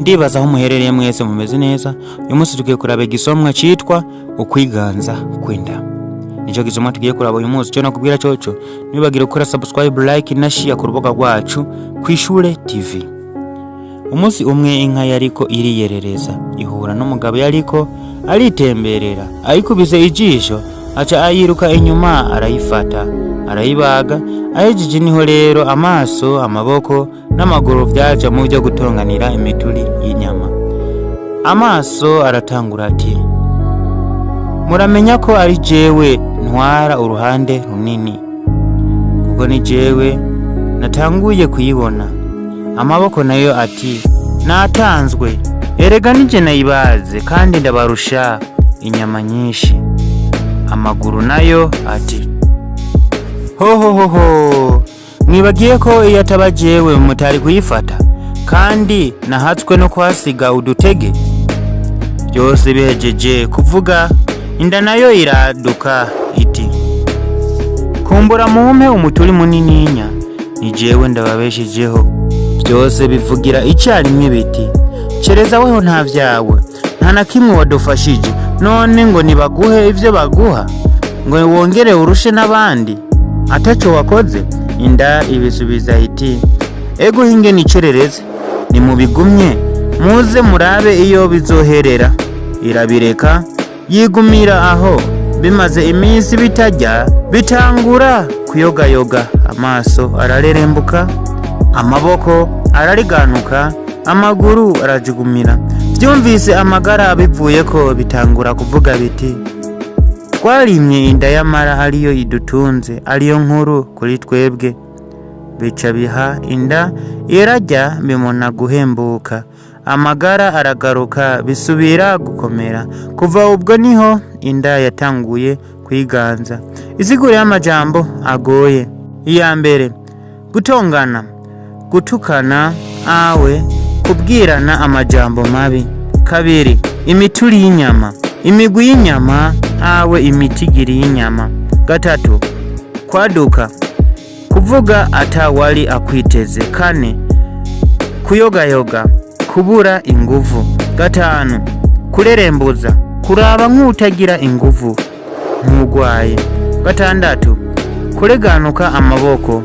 Ndibaza aho muherereye mwese mumeze neza. Uyu munsi tugiye kuraba igisomwa citwa ukwiganza kw'inda. Nico gisomwa tugiye kuraba uyu munsi. Cyo nakubwira coco, ntibagire gukora subscribe, like na share ku rubuga rwacu Kwishure TV. Umunsi umwe inka yariko iriyerereza ihura n'umugabo yariko aritemberera. Ayikubise ijisho, aca ayiruka inyuma, arayifata, arayibaga. Ahejeje niho rero amaso, amaboko n'amaguru vyaja mu vyo gutonganira imituri y'inyama. Amaso aratangura ati: "Muramenya ko ari jewe ntwara uruhande runini, kuko ni jewe natanguye kuyibona." Amaboko nayo ati: "Natanzwe, erega nije nayibaze kandi ndabarusha inyama nyinshi." Amaguru nayo ati: "Hohohoho, mwibagiye ko iyo ataba jewe mutari kuyifata, kandi nahatswe no kuhasiga udutege." Byose bihejeje kuvuga, inda nayo iraduka iti: "Kumbura mumpe umuturi munininya, ni jewe ndababeshejeho." Byose bivugira icyarimwe biti: "Cereza weho, nta vyawe, nta na kimwe wadufashije. None ngo nibaguhe ivyo baguha, ngo wongere urushe n'abandi ataco wakoze?" Inda ibisubiza iti: "Ego, hinge nicerereze, nimubigumye muze murabe iyo bizoherera." Irabireka yigumira aho. Bimaze iminsi bitarya, bitangura kuyogayoga. Amaso ararerembuka, amaboko arariganuka, amaguru arajugumira. Byumvise amagara abivuyeko, bitangura kuvuga biti: "Twarimye inda y'amara ariyo idutunze, ariyo nkuru kuri twebwe." Bica biha inda irarya, bimona guhembuka, amagara aragaruka, bisubira gukomera. Kuva ubwo niho inda yatanguye kwiganza. Isiguro y'amajambo agoye: iya mbere, gutongana, gutukana awe kubwirana amajambo mabi. Kabiri, imituri y'inyama, imigwi y'inyama awe imitigiri y'inyama. Gatatu, kwaduka, kuvuga atawari akwiteze. Kane, kuyogayoga, kubura inguvu. Gatanu, kurerembuza, kuraba nk'utagira inguvu, nk'ugwaye. Gatandatu, kureganuka amaboko,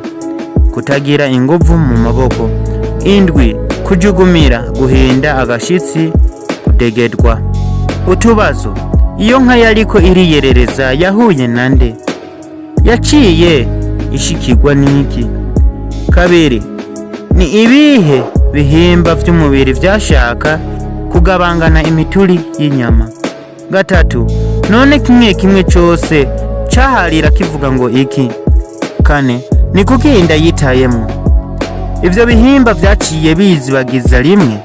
kutagira inguvu mu maboko. Indwi, kujugumira, guhinda agashitsi, kudegedwa. Utubazo: iyo nka yariko iriyerereza yahuye na nde? Yaciye ishikirwa n'iki? Kabiri, ni ibihe bihimba vy'umubiri vyashaka kugabangana imituri y'inyama? Gatatu, none kimwe kimwe cose caharira kivuga ngo iki? Kane, ni kuki inda yitayemwo? Ivyo bihimba vyaciye bizibagiza rimwe?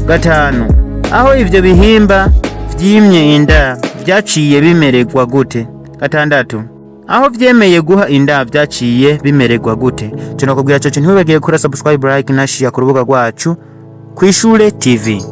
Gatanu, aho ivyo bihimba vyimye inda vyaciye bimererwa gute? Gatandatu, aho vyemeye guha inda vyaciye bimererwa gute? Tunakubwira coco, ntiwibagiye gukora subscribe, like na share ku rubuga rwacu Kwishure TV.